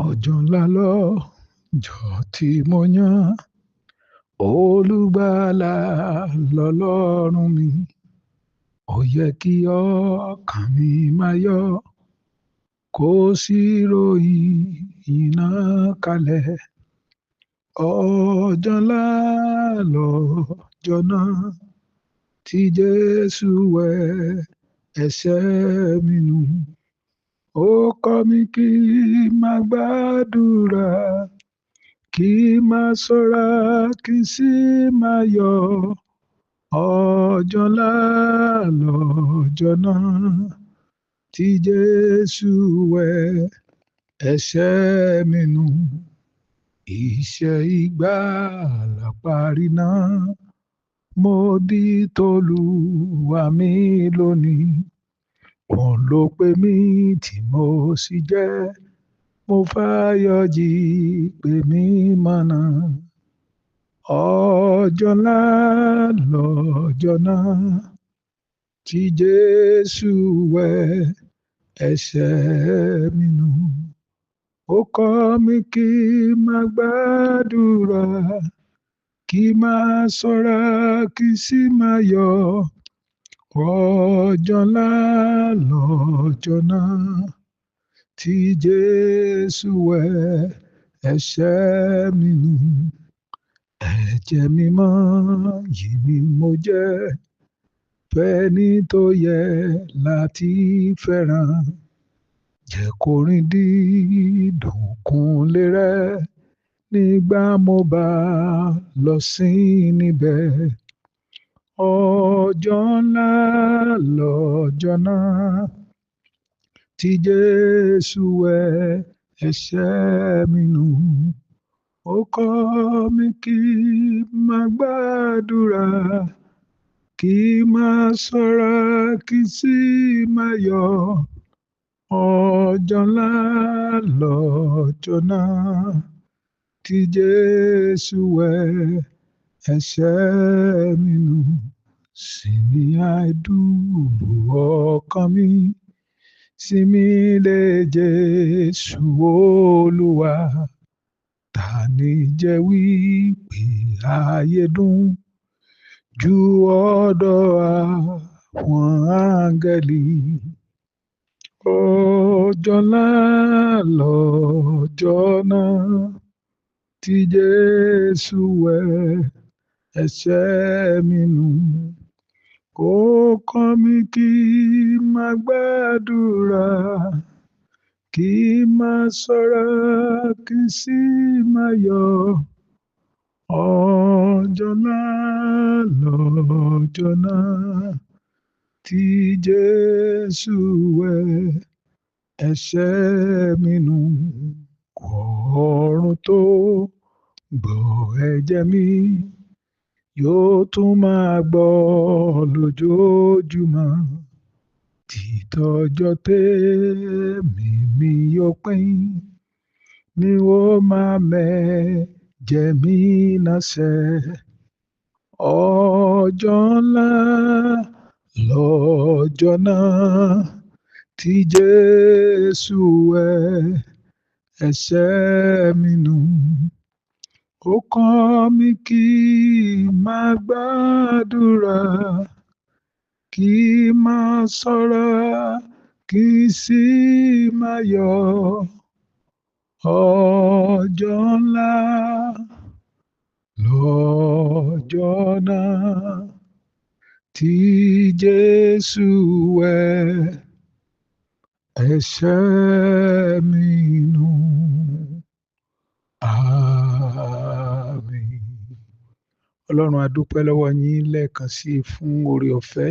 Ọjọ́ ńlá lọ́jọ́ tí mo yàn Olùgbàlà lọ́lọ́run mi. Ó yẹ kí ọkàn mi máa yọ̀, kó sì ròyìn iná kalẹ̀. Ọjọ́ ńlá lọ́jọ́ náà tí Jésù wẹ ẹ̀ṣẹ̀ mi nù. Ó kọ́ mi kí n máa gbàdúrà, kí n máa ṣọ́ra, kí n sì máa yọ̀. Ọjọ́ ńlá lọ́jọ́ náà tí Jésù wẹ ẹ̀ṣẹ̀ mi nù. Iṣẹ́ ìgbàlà parí náà, mo di tOlúwa mi lónìí. Òun ló pè mí tí mo sì jẹ́, mo fàyọ̀ jí pé mi mọ̀nà. Ọjọ́ ńlá lọ́jọ́ náà tí Jésù wẹ ẹ̀ṣẹ̀ mi nù. Ó kọ́ mi kí n máa gbàdúrà, kí n máa ṣọ́ra, kí n sì máa yọ̀. Ọjọ́ ńlá lọ́jọ́ náà tí Jésù wẹ ẹ̀ṣẹ̀ mi nù. Ẹ̀jẹ̀ mímọ́ yìí ni mo jẹ́, fẹ́ni tó yẹ láti fẹ́ràn. Jẹ́ kó rìn dídùn kúnlé rẹ̀ nígbà mo bá lọ sí níbẹ̀. Ọjọ́ ńlá lọ́jọ́ náà tí Jésù wẹ ẹ̀ṣẹ̀ mi nù. Ó kọ́ mi kí n máa gbàdúrà, kí n máa ṣọ́ra, kí n sì máa yọ̀. Ọjọ́ ńlá lọ́jọ́ náà tí Jésù wẹ ẹ̀ṣẹ̀ mi nù. Sinmi àìdùrú ọkàn mi, sinmi lé Jésù Olúwa. Ta ni jẹ́ wí pé ayé dùn ju ọ̀dọ̀ àwọn áńgẹ́lì? Ọjọ́ ńlá lọ́jọ́ náà tí Jésù wẹ ẹ̀ṣẹ̀ mi nù. Ó kọ́ mi kí n máa gbàdúrà, kí n máa ṣọ́ra, kí n sì máa yọ̀. Ọjọ́ ńlá lọ́jọ́ náà tí Jésù wẹ ẹ̀ṣẹ̀ mi nù. Ọ̀run tó gbọ́ ẹ̀jẹ̀ mi yóò tún máa gbọ́ lójoojúmọ́. Títọ́jọ́ tèmi mi yóò pín ni ó máa mẹ́jẹ̀ mi náà ṣẹ. Ọjọ́ ńlá lọ́jọ́ náà tí Jésù wẹ ẹ̀ṣẹ̀ mi nù. Ó kọ́ mi kí n máa gbàdúrà, kí n máa ṣọ́ra, kí n sì máa yọ̀. Ọjọ́ ńlá lọ́jọ́ náà tí Jésù wẹ ẹ̀ṣẹ̀ mi nù. Àmín. Ọlọ́run, a dúpẹ́ lọ́wọ́ yín lẹ́ẹ̀kan sí i fún oore ọ̀fẹ́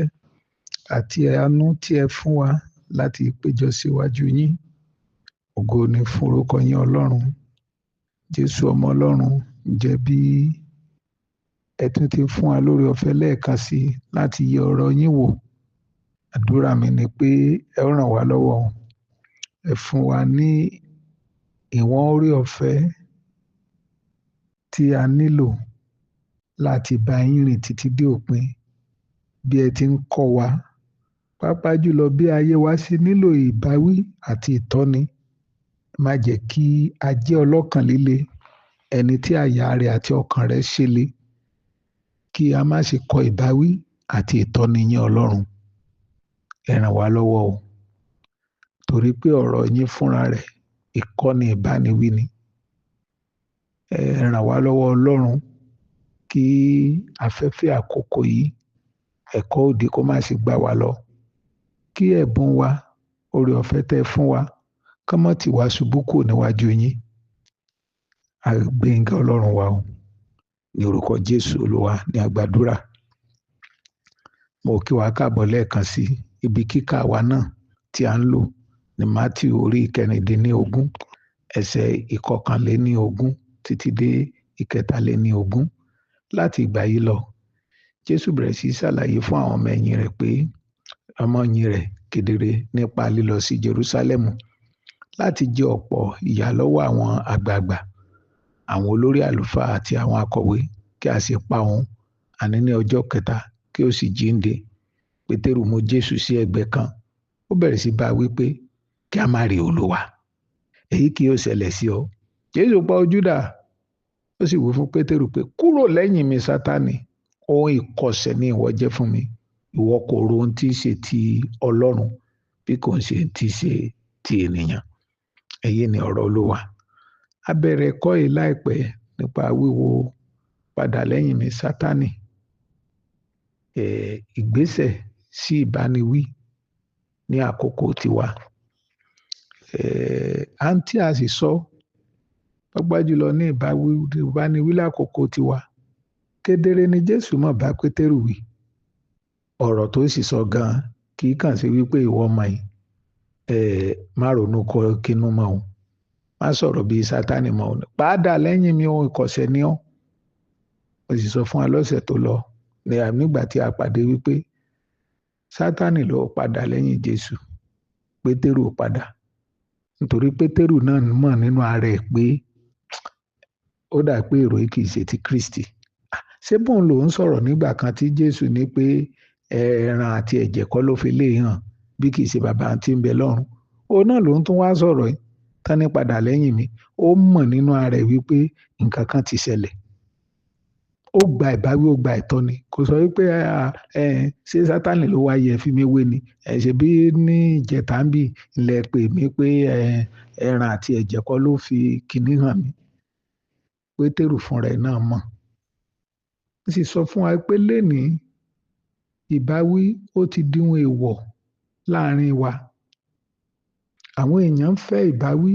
àti àánú tí ẹ fún wa láti péjọ síwájú yín. Ògo ni fún orúkọ yín Ọlọ́run. Jésù ọmọ Ọlọ́run, ǹjẹ́ bí ẹ tún ti fún wa lórí ọ̀fẹ́ lẹ́ẹ̀kan sí i láti yẹ ọ̀rọ̀ yín wò. Àdúrà mi ni pé ẹ ó ràn wá lọ́wọ́. Ẹ fún wa ní ìwọ̀n oore ọ̀fẹ́ tí a nílò láti bá yín rìn títí dé òpin bí ẹ ti ń kọ́ wa. Pàápàá jùlọ bí ayé wa ṣe nílò ìbáwí àti ìtọ́ni. Má jẹ́ kí a jẹ́ ọlọ́kàn líle, ẹni tí àyà rẹ̀ àti ọkàn rẹ̀ ṣe le, kí a má ṣe kọ ìbáwí àti ìtọ́ni yín Ọlọ́run. Ẹ ràn wá lọ́wọ́ o, torí pé ọ̀rọ̀ yín fúnra rẹ̀ ìkọ́ni ìbániwí ni. Ẹ ràn wá lọ́wọ́ Ọlọ́run kí afẹ́fẹ́ àkókò yìí, ẹ̀kọ́ òdì kó má ṣe gbá wa lọ, kí ẹ̀bùn wa, oore ọ̀fẹ́ tẹ́ fún wa, kó má tì wá ṣubú kúrò níwájú yín. A gbé yín ga Ọlọ́run wa o. Ní orúkọ Jésù Olúwa ní a gbàdúrà. Mo kí wa káàbọ̀ lẹ́ẹ̀kan sí ibi kíkà wa náà tí a ń lò ní Mátíù orí 16, ẹsẹ̀ 21 títí dé 23. Láti ìgbà yìí lọ, Jésù bẹ̀rẹ̀ sí ṣàlàyé fún àwọn ọmọ ẹ̀yìn rẹ̀ pé ọmọ ẹ̀yìn rẹ̀ kedere nípa lílọ sí Jerúsálẹ́mù láti jẹ ọ̀pọ̀ ìyà lọ́wọ́ àwọn àgbààgbà, àwọn olórí àlùfáà àti àwọn akọ̀wé, kí a sì pa òun, àní ní ọjọ́ kẹta kí ó sì jíǹde. Pétérù mú Jésù sí ẹ̀gbẹ́ kan, ó bẹ̀rẹ̀ sí bá a wí pé kí a má rí Olúwa, èyí kì yóò ṣẹlẹ̀ sí ọ. Jésù pa ojú dà, ó sì wí fún Pétérù pé kúrò lẹ́yìn mi, Sátánì, ohun ìkọ̀sẹ̀ ni ìwọ jẹ́ fún mi. Ìwọ kò ro ohun tí í ṣe ti Ọlọ́run bí kò ń ṣe tí í ṣe ti ènìyàn. Èyí ni ọ̀rọ̀ Olúwa. A bẹ̀rẹ̀ ẹ̀kọ́ yìí láìpẹ́ nípa wíwo padà lẹ́yìn mi, Sátánì, ìgbésẹ̀ sí ìbániwí ní àkókò tiwa. À ń tí a sì sọ, pàápàá jùlọ ní ìbániwí lákòókò tiwa. Kedere ni Jésù mọ̀ bá Pétérù wí. Ọ̀rọ̀ tó sì sọ gan-an kì í kàn sí wípé ìwọ ọmọ yìí, má ronú kọ kínú mọ́ òun, má sọ̀rọ̀ bí Sátánì mọ́ òun. Padà lẹ́yìn mi, ohun ìkọ̀sẹ̀ ni ọ́. Mo sì sọ fún wa lọ́sẹ̀ tó lọ nígbà tí a pàdé wípé Sátánì ló padà lẹ́yìn Jésù, Pétérù padà. Nítorí Pétérù náà mọ̀ nínú ara ẹ̀ pé ó dà pé èrò yìí kì í ṣe ti Kristi. Ṣé bóun lòún sọ̀rọ̀ nígbà kan tí Jésù ní pé ẹran àti ẹ̀jẹ̀ kọ́ ló fi lè hàn bí kì í ṣe bàbá tí ń bẹ lọ́run. Òun náà lòún tún wá sọ̀rọ̀ yìí tán ní padà lẹ́yìn mi. Ó mọ̀ nínú ara ẹ̀ wípé nǹkan kan ti ṣẹlẹ̀. Ó gba ìbáwí, ó gba ìtọ́ni. Kò sọ wípé ṣé Sátánì ló wá yẹ fi mí wé ni. Ṣe bí ní ìjẹta ń bì lẹ pè mí pé ẹran àti ẹ̀jẹ̀ kọ́ ló fi kinní hàn mí. Pétérù fúnra ẹ̀ náà mọ̀. Ó sì sọ fún wa pé lénìí ìbáwí ó ti di ohun èèwọ̀ láàrin wa. Àwọn èèyàn ń fẹ́ ìbáwí,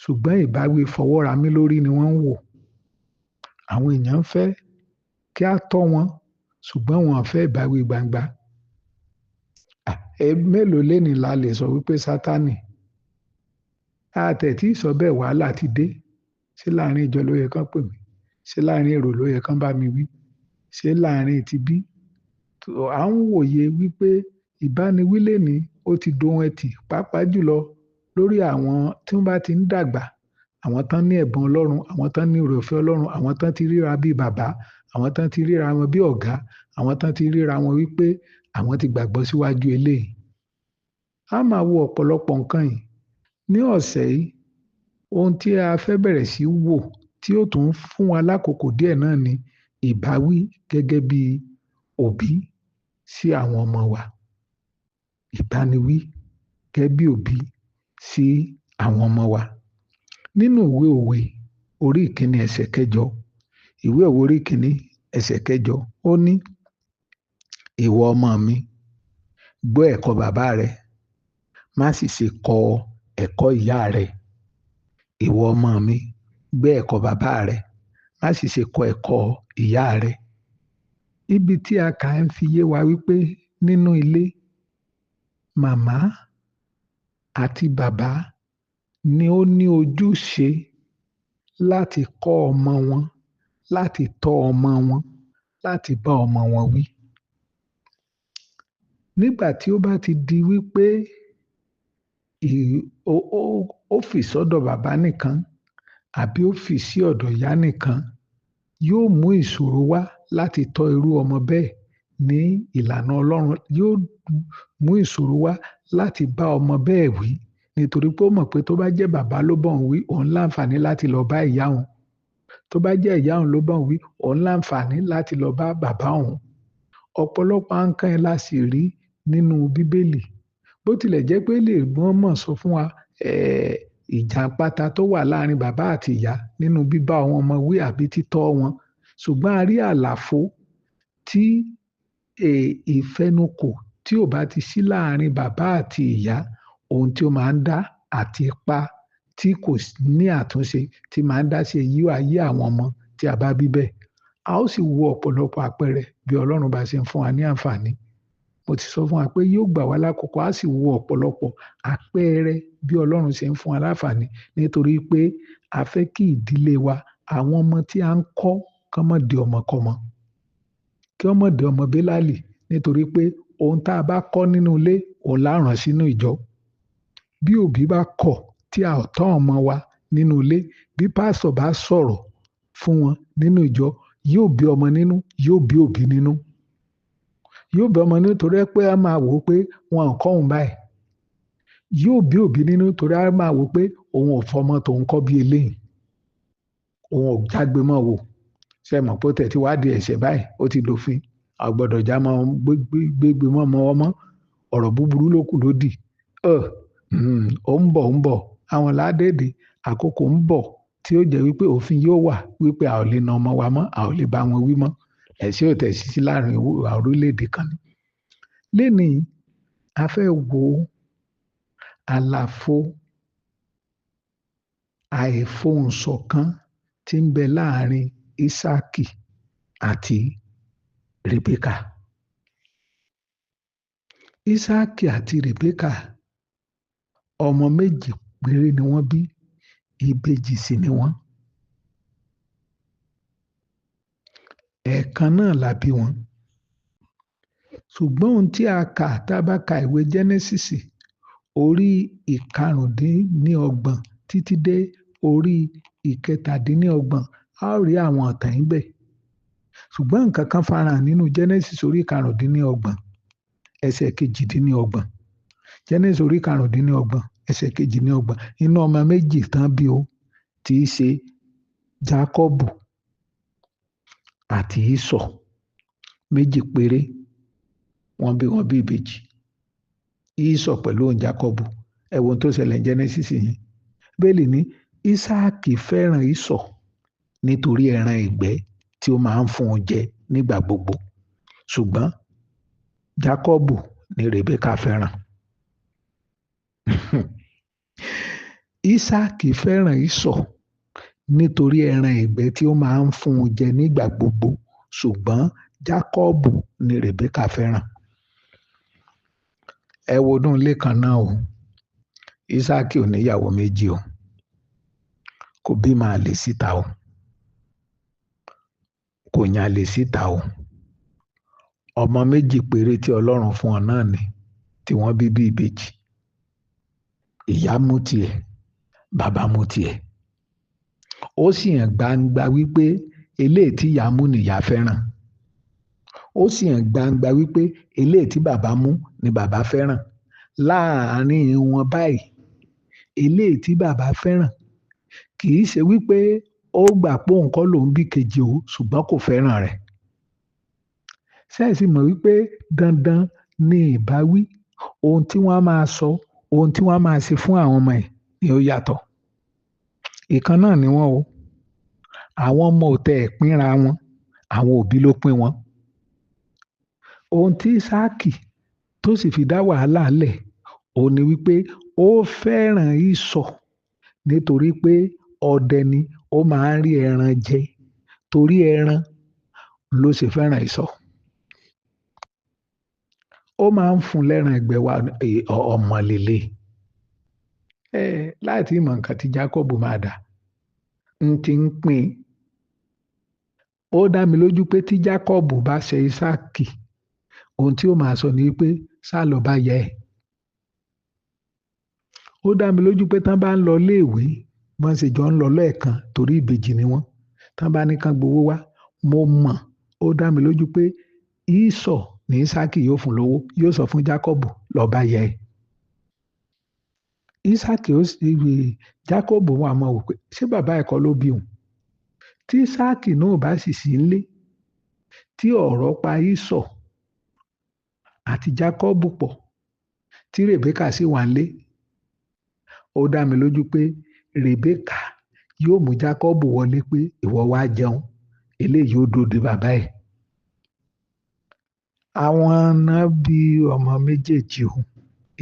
ṣùgbọ́n ìbáwí fọwọ́ra mí lórí ni wọ́n ń wò. Àwọn èèyàn ń fẹ́ kí a tọ́ wọn, ṣùgbọ́n wọn ò fẹ́ ìbáwí gbangba. Mélòó lénìí la lè sọ wípé Sátánì? A tẹ̀ tí sọ bẹ́ẹ̀, wàhálà ti dé. Ṣé láàrin ìjọ ló yẹ kán pè mí? Ṣé láàrin èrò ló yẹ kán bá mi wí? Ṣé láàrin ti bí? À ń wòye wípé ìbániwí lénìí ó ti dohun ẹtì, pàápàá jùlọ lórí àwọn tí wọ́n bá ti ń dàgbà, àwọn tán ní ẹ̀bùn Ọlọ́run, àwọn tán ní oore ọ̀fẹ́ Ọlọ́run, àwọn tán ti ríra bí bàbá, àwọn tán ti ríra wọn bí ọ̀gá, àwọn tán ti ríra wọn wípé àwọn ti gbàgbọ́ síwájú eléyìí. A máa wo ọ̀pọ̀lọpọ̀ nǹkan yìí. Ní ọ̀sẹ̀ yìí, ohun tí a fẹ́ bẹ̀rẹ̀ sí wò tí ó tún fún wa lákòókò díẹ̀ náà ni ìbáwí gẹ́gẹ́ bí òbí sí àwọn ọmọ wa. Ìbániwí gẹ́gẹ́ bí òbí sí àwọn ọmọ wa. Nínú ìwé òwe orí 1 ẹsẹ̀ 8, ìwé òwe orí 1 ẹsẹ̀ 8, ó ní, ìwọ ọmọ mi, gbọ́ ẹ̀kọ́ bàbá rẹ, má sì ṣe kọ ẹ̀kọ́ ìyá rẹ. Ìwọ ọmọ mi, gbọ́ ẹ̀kọ́ bàbá rẹ, má sì ṣe kọ ẹ̀kọ́ ìyá rẹ. Ibi tí a kà ń fi yé wa wípé nínú ilé, màmá àti bàbá ni ó ní ojúṣe láti kọ́ ọmọ wọn, láti tọ́ ọmọ wọn, láti bá ọmọ wọn wí. Nígbà tí ó bá ti di wípé ó fi sọ́dọ̀ bàbá nìkan àbí ó fi sí ọ̀dọ̀ ìyá nìkan, yóò mú ìṣòro wá láti tọ́ irú ọmọ bẹ́ẹ̀ ní ìlànà Ọlọ́run. Yóò mú ìṣòro wá láti bá ọmọ bẹ́ẹ̀ wí Nítorí pé ó mọ̀ pé tó bá jẹ́ bàbá ló bá òun wí, òun láǹfààní láti lọ bá ìyá òun. Tó bá jẹ́ ìyá òun ló bá òun wí, òun láǹfààní láti lọ bá bàbá òun. Ọ̀pọ̀lọpọ̀ nǹkan yẹn la sì rí nínú Bíbélì. Bó tilẹ̀ jẹ́ pé lè wọ́n mọ̀ sọ fún wa, ìjà pátá tó wà láàrin bàbá àti ìyá nínú bíbá àwọn ọmọ wí àbí títọ́ wọn. Ṣùgbọ́n a rí àlàfo tí, ìfẹnukò tí ò bá ti sí láàrin bàbá àti ìyá, ohun tí ó máa ń dá àti ipa tí kò ní àtúnṣe tí máa ń dá sí ayé àwọn ọmọ tí a bá bí bẹ́ẹ̀. A ó sì wo ọ̀pọ̀lọpọ̀ àpẹẹrẹ bí Ọlọ́run bá ṣe ń fún wa ní àǹfààní. Mo ti sọ fún wa pé yóò gbà wá lákòókò, a sì wo ọ̀pọ̀lọpọ̀ àpẹẹrẹ bí Ọlọ́run ṣe ń fún wa láǹfààní. Nítorí pé a fẹ́ kí ìdílé wa, àwọn ọmọ tí à ń kọ́, kí wọ́n má di ọmọkọ́mọ. Kí wọ́n má di ọmọ Bélálì. Nítorí pé ohun tí a bá kọ́ nínú ilé, òun lá rán sínú ìjọ. Bí òbí bá kọ̀ tí a ò tọ́ ọmọ wa nínú ilé, bí pásítọ̀ bá sọ̀rọ̀ fún wọn nínú ìjọ, yóò bí ọmọ nínú, yóò bí òbí nínú. Yóò bí ọmọ nínú torí pé a máa wò ó pé wọn ò kọ́ òun báyìí. Yóò bí òbí nínú torí a máa wò ó pé òun ò fọmọ tòun kọ́ bí eléyìí. Òun ò jágbe mọ́ wò. Ṣé ẹ mọ̀ pé ó tẹ̀ tí wá di ẹ̀ṣẹ̀ báyìí, ó ti dòfin. A ò gbọdọ̀ já mọ́ gbégbé mọ́ ọmọ ọmọ. Ọ̀rọ̀ búburú ló kù lódì. Ó ń bọ̀, ó ń bọ̀. Àwọn ládèdè àkókò ń bọ̀ tí ó jẹ́ wípé òfin yóò wà wípé a ò lè na ọmọ wa mọ́, a ò lè bá wọn wí mọ́. Ẹ̀ṣẹ̀ ò tẹ̀ sí láàrin orílẹ̀-èdè kan ni. Lénìí, a fẹ́ wo àlàfo àìfohùnṣọ̀kan tí ń bẹ láàrin Ísákì àti Rèbékà. Ísákì àti Rèbékà, ọmọ méjì péré ni wọ́n bí, ìbejì sì ni wọ́n. Ẹ̀ẹ̀kan náà la bí wọn. Ṣùgbọ́n ohun tí a kà, tí a bá ka ìwé Jẹ́nẹ́sísì orí 25 títí dé orí 37, a ó rí àwọn ìtàn níbẹ̀. Ṣùgbọ́n nǹkan kan farahàn nínú Jẹ́nẹ́sísì orí 25, ẹsẹ̀ 28. Jẹ́nẹ́sísì orí 25, ẹsẹ̀ 28. Inú ọmọ méjì tán bí o, tí í ṣe Jákọ́bù àti Ísọ̀. Méjì péré wọ́n bí wọn bí ìbejì. Ísọ̀ pẹ̀lú òun Jákọ́bù. Ẹ wo ohun tó ṣẹlẹ̀ ní Jẹ́nẹ́sísì yẹn. Bíbélì ní Ísákì fẹ́ràn Ísọ̀ nítorí ẹran ìgbẹ́ tí ó máa ń fún un jẹ nígbà gbogbo. Ṣùgbọ́n Jákọ́bù ni Rèbékà fẹ́ràn. Ísákì fẹ́ràn Ísọ̀ nítorí ẹran ìgbẹ́ tí ó máa ń fún un jẹ nígbà gbogbo. Ṣùgbọ́n Jákọ́bù ni Rèbékà fẹ́ràn. Ẹ wo inú ilé kan náà o. Ísákì ò ní ìyàwó méjì o. Kò bímọ àlè síta o. Kò yàn àlè síta o. Ọmọ méjì péré tí Ọlọ́run fún ọ náà ni, tí wọ́n bí bí ìbejì. Ìyá mú tiẹ̀, bàbá mú tiẹ̀. Ó sì hàn gbangba wípé eléyìí tí ìyá mú ni ìyá fẹ́ràn. Ó sì hàn gbangba wípé eléyìí tí bàbá mú ni bàbá fẹ́ràn. Láàárín wọn báyìí, eléyìí tí bàbá fẹ́ràn kì í ṣe wípé ó gbà pé òun kọ́ lòún bí kejì o, ṣùgbọ́n kò fẹ́ràn rẹ̀. Ṣé ẹ sì mọ̀ wípé dandan ni ìbáwí, ohun tí wọ́n á máa sọ, ohun tí wọ́n á máa ṣe fún àwọn ọmọ ẹ̀ ni ó yàtọ̀. Ìkan náà ni wọ́n o. Àwọn ọmọ ò tẹ ẹ̀ pínra wọn, àwọn òbí ló pín wọn. Ohun tí Ísákì tó sì fi dá wàhálà lẹ̀, òun ni wípé ó fẹ́ràn Ísọ̀ nítorí pé ọdẹ ni, ó máa ń rí ẹran jẹ. Torí ẹran ló ṣe fẹ́ràn Ísọ̀. Ó máa ń fún lẹ́ran ìgbẹ́ wa, ọmọ lélẹ̀. Láti mọ nǹkan tí Jákọ́bù máa dà, ń ti ń pín. Ó dá mi lójú pé tí Jákọ́bù bá ṣe Ísákì, ohun tí ó máa sọ ni wípé sá lọ bá yẹ ẹ́. Ó dá mi lójú pé tán bá ń lọ ilé ìwé, wọ́n ṣe jọ ń lọ lẹ́ẹ̀kan torí ìbejì ni wọ́n. Tán bá ní kán gbowó wá, mo mọ̀, ó dá mi lójú pé Ísọ̀ ní Ísákì yóò fún lówó, yóò sọ fún Jákọ́bù lọ bá yẹ ẹ́. Ísákì ó sì Jákọ́bù wà máa wò pé ṣé bàbá ẹ̀ kọ́ ló bí òun? Tí Ísákì náà bá sì sí nílé, tí ọ̀rọ̀ pa Ísọ̀ àti Jákọ́bù pọ̀, tí Rèbékà sì wà nílé, ó dá mi lójú pé Rèbékà yóò mú Jákọ́bù wọlé pé ìwọ wá jẹun, eléyìí ó dòde bàbá ẹ̀. Àwọn náà bí ọmọ méjèèjì o,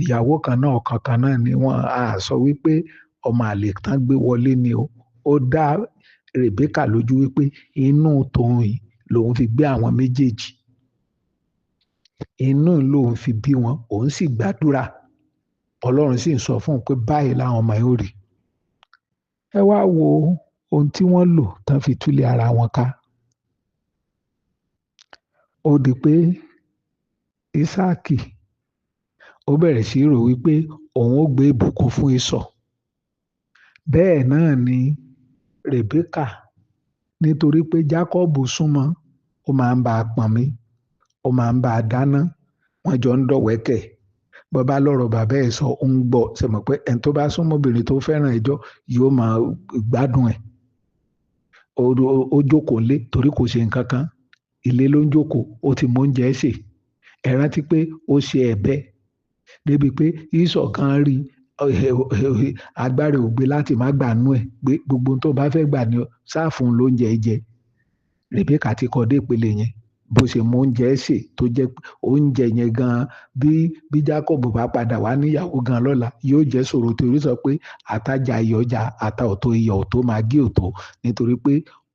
ìyàwó kan náà ọ̀kan kan náà ni wọ́n. Á sọ wípé ọmọ àlè tán gbé wọlé ni o. Ó dá Rèbékà lójú wípé inú tòun yìí lòun fi gbé àwọn méjèèjì, inú lòun fi bí wọn, òun sì gbàdúrà, Ọlọ́run sì ń sọ fún un pé báyìí làwọn ọmọ yóò rí. Ẹ wá wo ohun tí wọ́n lò tán fi túlẹ̀ ara wọn ká. Ó di pé Ísákì ó bẹ̀rẹ̀ sí rò wípé òun ó gbé ìbùkún fún Ísọ̀. Bẹ́ẹ̀ náà ni Rèbékà, nítorí pé Jákọ́bù súnmọ́, ó máa ń bá a pọnmi, ó máa ń bá a dáná, wọ́n jọ ń dọ̀wẹ́kẹ̀. Bọ́bá lọ́rọ̀ bàbá ẹ̀ sọ, ó ń gbọ́. Ṣe mọ̀ pé ẹni tó bá súnmọ́ obìnrin tó fẹ́ràn ẹjọ́ yóò máa gbádùn ẹ̀. Ó jókòó lé torí kò ṣe nǹkan kan. Ilé ló ń jókòó, ó ti mọ oúnjẹ sè. Ẹ rántí pé ó ṣe ẹ̀bẹ̀ débi pé Ísọ̀ kan rí agbára ò gbé láti má gbà nú ẹ̀ pé gbogbo ohun tó bá fẹ́ gbà ní sáà fún lóúnjẹ jẹ. Rèbékà ti kọ́ dé ìpele yẹn, bó ṣe mọ oúnjẹ sè tó jẹ́ oúnjẹ yẹn gan-an. Bí Jákọ́bù bá padà wá níyàwó gan lọ́la, yóò jẹ́ sọ̀rọ̀ torí sọ pé àtajà iyọ̀ já, ata ọ̀tọ̀ iyọ̀ ọ̀tọ̀, magí ọ̀tọ̀, nítorí pé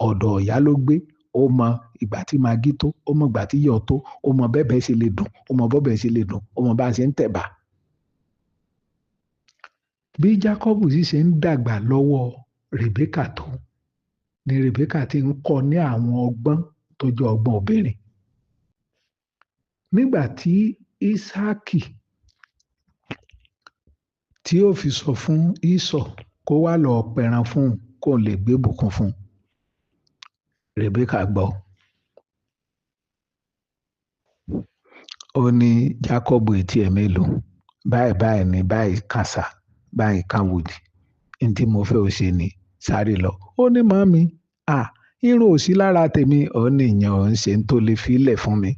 ọ̀dọ̀ ìyá ló gbé. Ó mọ ìgbà tí magí tó, ó mọ ìgbà tí iyọ̀ tó, ó mọ bẹ́bẹ̀ ṣe lè dùn, ó mọ bọ́bẹ̀ ṣe lè dùn, ó mọ bá a ṣe ń tẹ̀bà. Bí Jákọ́bù sì ṣe ń dàgbà lọ́wọ́ Rèbékà tó, ni Rèbékà ti ń kọ́ ní àwọn ọgbọ́n tó jẹ́ ọgbọ́n obìnrin. Nígbà tí Ísákì tí ó fi sọ fún Ísọ̀ kó wá lọ pẹran fún un kó lè gbé ìbùkún fún un, Rèbékà gbọ́. Ó ní Jákọ́bù etí ẹ̀ mélòó, báyìí báyìí ni báyìí kàṣà, báyìí káwòdì, ní tí mo fẹ́ ó ṣe ni sáré lọ. Ó ní màmí, irun ò sí lára tèmi. Ó ní ìyẹn ò ń ṣe tó lè filẹ̀ fún mi.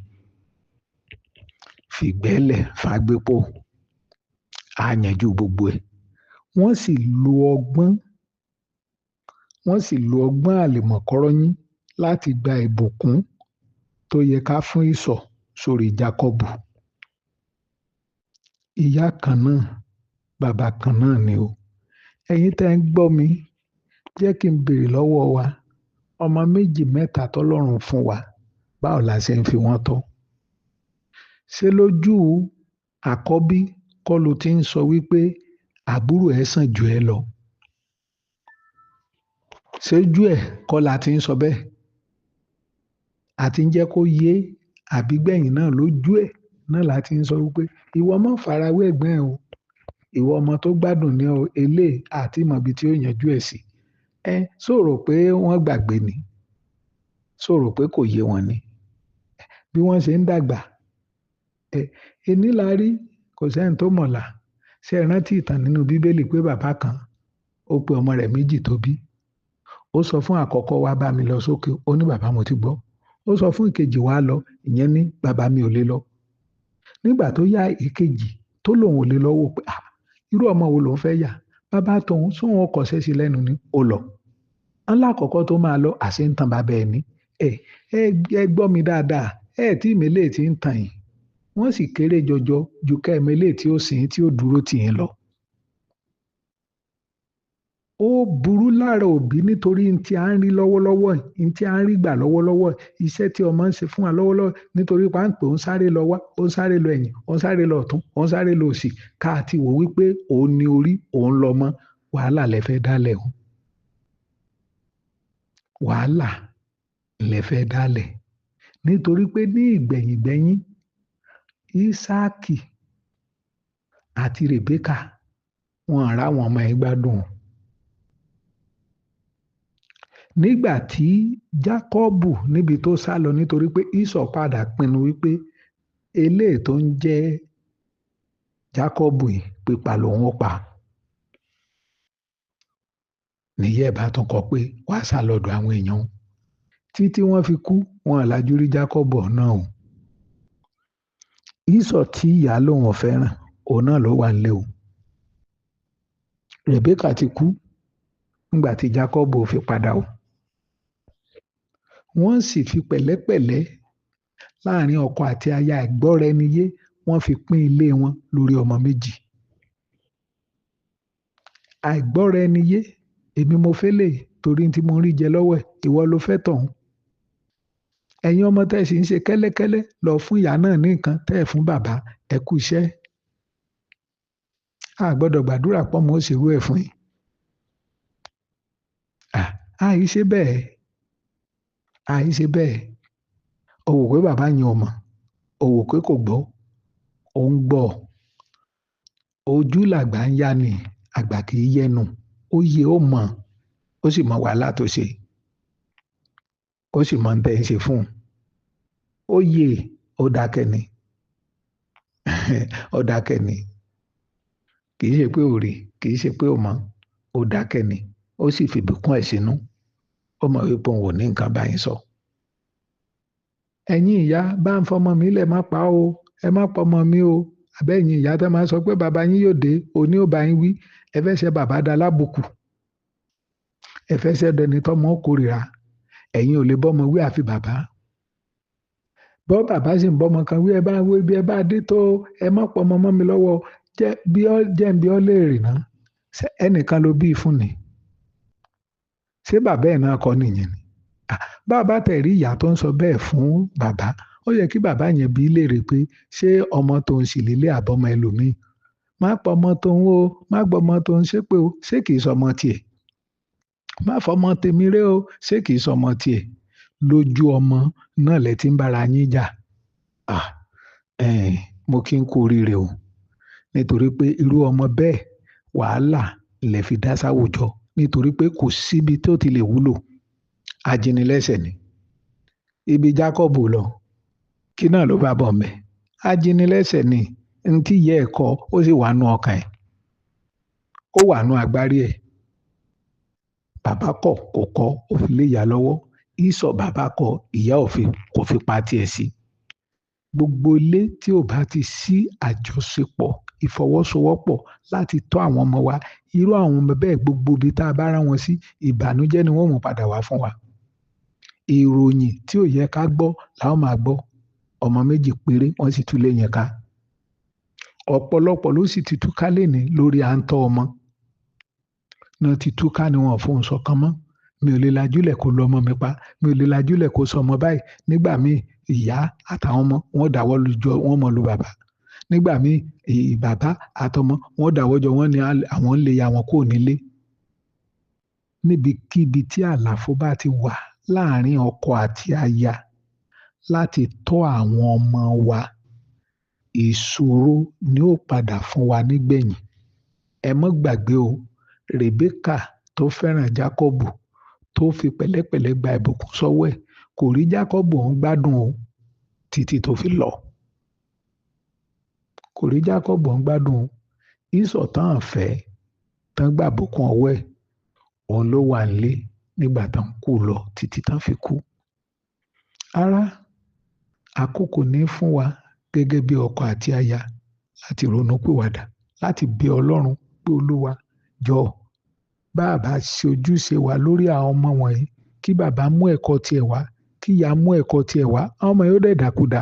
Fìgbẹ́lẹ̀ fàgbépo, á yanjú gbogbo ẹ̀. Wọ́n sì lo ọgbọ́n, wọ́n sì lo ọgbọ́n àlùmọ̀kọ́rọ́yìn láti gba ìbùkún tó yẹ ká fún Ísọ̀ sórí Jákọ́bù. Ìyá kan náà, bàbá kan náà ni o. Ẹ̀yin tẹ́ ń gbọ́ mi, jẹ́ kí n béèrè lọ́wọ́ wa. Ọmọ méjì mẹ́ta tọ́lọ́run fún wa, báwo la ṣe ń fi wọ́n tọ́? Ṣé lójú àkọ́bí kọ́ ló ti ń sọ wípé àbúrò ẹ̀ sàn jù ẹ lọ? Ṣéjú ẹ̀ kọ́ la ti ń sọ bẹ́ẹ̀? Àti ń jẹ́ kó yé àbígbẹ̀yìn náà lójú ẹ̀ náà la ti ń sọ wípé ìwọ má farawé ẹ̀gbọ́n ẹ o. Ìwọ ọmọ tó gbádùn ní o, eléyìí àti mọ̀ ibi tí ó yanjú ẹ̀ sí. Ẹ sọ̀rọ̀ pé wọ́n gbàgbé ni? Sọ̀rọ̀ pé kò yé wọn ni? Bí wọ́n ṣe ń dàgbà, ení la rí, kò sẹ́ni tó mọ̀la. Ṣé ẹ rántí ìtàn nínú Bíbélì pé bàbá kan ó pe ọmọ rẹ̀ méjì tó bí? Ó sọ fún àkọ́kọ́, wá bá mi lọ sókè. Ó ní bàbá mo ti gbọ́. Ó sọ fún ìkejì, wá lọ. Ìyẹn ní bàbá mi ò lè lọ. Nígbà tó yá ìkejì tó lòun ò lè lọ, wò pé irú ọmọ wo lòun fẹ́ yà? Bàbá tóun sóun ọkọ̀ ṣẹ́ṣe lẹ́nu ni ó lọ. Ńlá àkọ́kọ́ tó máa lọ, àṣẹ ń tan bàbá ẹ̀ ní. Ẹ gbọ́ mi dáadáa, ẹ tí ìmẹ́lẹ̀ tí ń tàn yín. Wọ́n sì kéré jọjọ ju ká ìmẹ́lẹ̀ tí ó sìn tí ó dúró tì yín lọ. Ó burú lára òbí nítorí n tí a ń rí lọ́wọ́lọ́wọ́, n tí a ń rí gbà lọ́wọ́lọ́wọ́, iṣẹ́ tí ọmọ ń ṣe fún wa lọ́wọ́lọ́wọ́, nítorí páńpẹ́ ó ń sáré lọ wá, ó ń sáré lọ ẹ̀yìn, ó ń sáré lọ ọ̀tún, ó ń sáré lọ òsì, ká ti wò wípé òun ni orí, òun lọmọ, wàhálà lẹ fẹ́ dálẹ̀ o. Wàhálà lẹ fẹ́ dálẹ̀. Nítorí pé ní ìgbẹ̀yìngbẹ̀yìn, Ísákì àti Rèbékà wọn rà wọn ọmọ ẹ̀ gbádùn. Nígbà tí Jákọ́bù níbi tó sá lọ nítorí pé Ísọ̀ padà pinnu wípé eléyìí tó ń jẹ́ Jákọ́bù yìí pípa lòun ó pa. Nìyẹ́ ẹ̀ bá tún kọ pé wàá sá lọ́dọ̀ àwọn èèyàn títí wọ́n fi kú, wọn àlájú rí Jákọ́bù náà o. Ísọ̀ tí ìyá lòun ò fẹ́ràn, òun náà ló wà nílé o. Rèbékà ti kú nígbà tí Jákọ́bù fi padà o. Wọ́n sì fi pẹ̀lẹ́pẹ̀lẹ́ láàrin ọkọ àti aya ìgbọ́ra-ẹni-yé, wọ́n fi pín ilé wọn lórí ọmọ méjì. Àìgbọ́ra-ẹni-yé, èmi mo fẹ́ lè torí tí mo ń rí jẹ lọ́wọ́ ẹ̀, ìwọ ló fẹ́ tọ̀hún. Ẹ̀yin ọmọ tẹ́ ẹ sì ń ṣe kẹ́lẹ́kẹ́lẹ́ lọ fún ìyá náà ní nǹkan tẹ́ ẹ fún bàbá, ẹ kú iṣẹ́. A gbọ́dọ̀ gbàdúrà pọ̀ mọ́ òṣèrú ẹ̀ fún yín. Àì ṣe bẹ́ẹ̀, àì ṣe bẹ́ẹ̀. O wò pé bàbá yẹn ò mọ̀, o wò pé kò gbọ́, ó ń gbọ́. Ojú làgbà ń yá ni, àgbà kì í yẹnu. Ó yẹ ó mọ̀, ó sì mọ wàhálà tó ṣe, ó sì mọ ohun tẹ́ ń ṣe fún un. Ó yẹ, ó dákẹ́ ni. Ó dákẹ́ ni. Kì í ṣe pé ò rí, kì í ṣe pé ò mọ̀, ó dákẹ́ ni. Ó sì fi ìbùkún ẹ̀ sínú. Ó mọ̀ wípé òun ò ní nǹkan báyìí sọ. Ẹ̀yin ìyá, bá ń fọmọ mi lẹ̀, má pa o, ẹ má pa ọmọ mi o. Àbẹ́ ẹ̀yin ìyá tó máa ń sọ pé bàbá yín yóò dé, òní ò bá yín wí. Ẹ fẹ́ ṣe bàbá da lábùkù. Ẹ fẹ́ ṣe dẹni tọ́mọ ó kórìíra. Ẹ̀yin ò lè bọ́mọ wí àfi bàbá. Bọ́ bàbá sì ń bọ́mọ kan wí, ẹ bá wí bí ẹ bá dé tó, ẹ má pa ọmọ mọ́ mi lọ́wọ́. Jẹ́ bí ọ, jẹ́ ń bí ọ léèrè ná. Ṣé ẹnìkan ló bí fún ni? Ṣé bàbá ẹ̀ náà kọ́ nìyẹn ni? Bàbá tẹ̀ rí ìyá tó ń sọ bẹ́ẹ̀ fún bàbá, ó yẹ kí bàbá yẹn bí léèrè pé ṣé ọmọ tó ń sì lélẹ̀ àbọ̀mọ ẹlòmíì? Má pa ọmọ tó ń o, má gbọ́ ọmọ tó ń ṣépè o, ṣé kìí sọmọ tiẹ̀? Má fọmọ tèmi ré o, ṣé kìí sọmọ tiẹ̀? Lójú ọmọ náà lẹ ti ń bára yín jà. Mo kí ń kú oríire o. Nítorí pé irú ọmọ bẹ́ẹ̀ wàhálà lẹ fi dá sáwùjọ. Nítorí pé kò síbi tó ti lè wúlò. Ajínigbẹ́sẹ̀ ni. Ibi Jákọ́bù lọ, kí náà ló bá bọ̀ mẹ́? Ajínigbẹ́sẹ̀ ni. N tí ìyá ẹ̀ kọ́, ó sì wà nú ọkàn ẹ̀. Ó wà nú agbárí ẹ̀. Bàbá kọ̀, kò kọ́, ó fi lé ìyá lọ́wọ́. Ísọ̀ bàbá kọ̀, ìyá ò fi, kò fi pa tiẹ̀ sí. Gbogbo ilé tí ò bá ti sí àjọṣepọ̀, ìfọwọ́sowọ́pọ̀ láti tọ́ àwọn ọmọ wa, irú àwọn ọmọ bẹ́ẹ̀ gbogbo ibi tá a bá rán wọn sí, ìbànújẹ́ ni wọ́n mú padà wá fún wa. Ìròyìn tí ò yẹ ká gbọ́ la ó máa gbọ́. Ọmọ méjì péré wọ́n sì tú lé yẹn ká. Ọ̀pọ̀lọpọ̀ ló sì ti túká lénìí lórí à ń tọ́ ọmọ. Náà ti túká ni wọn ò fohùn ṣọ̀kan mọ́. Mi ò lè lajúlẹ̀ kó lu ọmọ mi pa. Mi ò lè lajúlẹ̀ kó sọ ọmọ báyìí. Nígbà míì, ìyá àtàwọn ọmọ wọ́n dáwọ́ lu jọ, wọ́n mọ̀ lu bàbá. Nígbà míì, bàbá àtọmọ wọ́n dáwọ́ jọ, wọ́n ní àwọn ń lé ya wọn kúrò nílé. Níbikíbi tí àlàfo bá ti wà láàrin ọkọ àti aya láti tọ́ àwọn ọmọ wa, ìṣòro ni ó padà fún wa nígbẹ̀yìn. Ẹ má gbàgbé o, Rèbékà tó fẹ́ràn Jákọ́bù tó fi pẹ̀lẹ́pẹ̀lẹ́ gba ìbùkún sọ́wọ́ ẹ̀, kò rí Jákọ́bù òun gbádùn o títí tó fi lọ. Kò rí Jákọ́bù òun gbádùn o. Ísọ̀ tán fẹ́, tán gba ìbùkún ọwọ́ ẹ̀, òun ló wà nílé nígbà tán kú lọ títí tán fi kú. Ará, àkókò ní fún wa gẹ́gẹ́ bí ọkọ àti aya láti ronú pìwàdà, láti bẹ Ọlọ́run pé Olúwa jọ̀ọ́, bá a bá ṣe ojúṣe wa lórí àwọn ọmọ wọ̀nyí, kí bàbá mú ẹ̀kọ́ tiẹ̀ wá, kí ìyá mú ẹ̀kọ́ tiẹ̀ wá, àwọn ọmọ yóò dẹ̀ dàkúdà.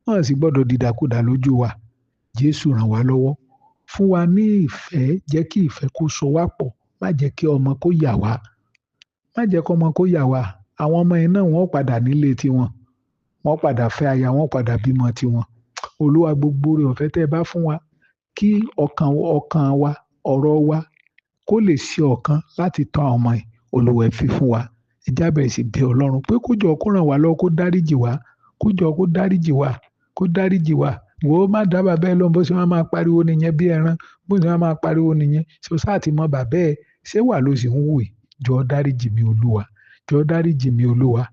Wọ́n sì gbọ́dọ̀ di dàkúdà lójú wa. Jésù ràn wá lọ́wọ́. Fún wa ní ìfẹ́, jẹ́ kí ìfẹ́ kó so wá pọ̀. Má jẹ́ kí ọmọ kó yà wá. Má jẹ́ kí ọmọ kó yà wá. Àwọn ọmọ yẹn náà wọ́n padà nílé tiwọn. Wọ́n padà fẹ́ aya, wọ́n padà bímọ tiwọn. Olúwa, gbogbo oore ọ̀fẹ́ tẹ́ ẹ bá fún wa, kí ọkàn wa, ọ̀rọ̀ wa kó lè ṣe ọ̀kan láti tọ́ àwọn ọmọ yìí. Olúwa ẹ fi fún wa. Ẹ já bẹ̀rẹ̀ sí bẹ Ọlọ́run pé kó jọ̀ọ́ kó ràn wá lọ́wọ́, kó dáríjì wá, kó jọ̀ọ́ kó dáríjì wá, kó dáríjì wá. Wò ó, má dá bàbá ẹ lóhùn bó ṣe máa máa pariwo nìyẹn bí ẹran, bó ṣe máa máa pariwo nìyẹn. Ṣé o sáà ti mọ bàbá ẹ? Ṣé wà ló sì ń wù yìí? Jọ̀ọ́ dáríjì mi Olúwa. Jọ̀ọ́ dáríjì mi Olúwa.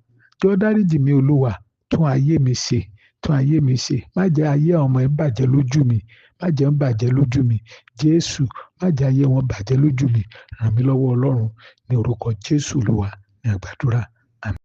Jọ̀ọ́ dáríjì mi Olúwa. Tún ayé mi ṣe. Tún ayé mi ṣe. Má jẹ́ ayé àwọn ọmọ ẹ bàjẹ́ lójú mi. Má jẹ́ ń bàjẹ́ lójú mi. Jésù, má Má jẹ́ ayé wọn bàjẹ́ lójú mi. Ràn mí lọ́wọ́ Ọlọ́run ní orúkọ Jésù Olúwa ní àgbàdúrà. Àmín.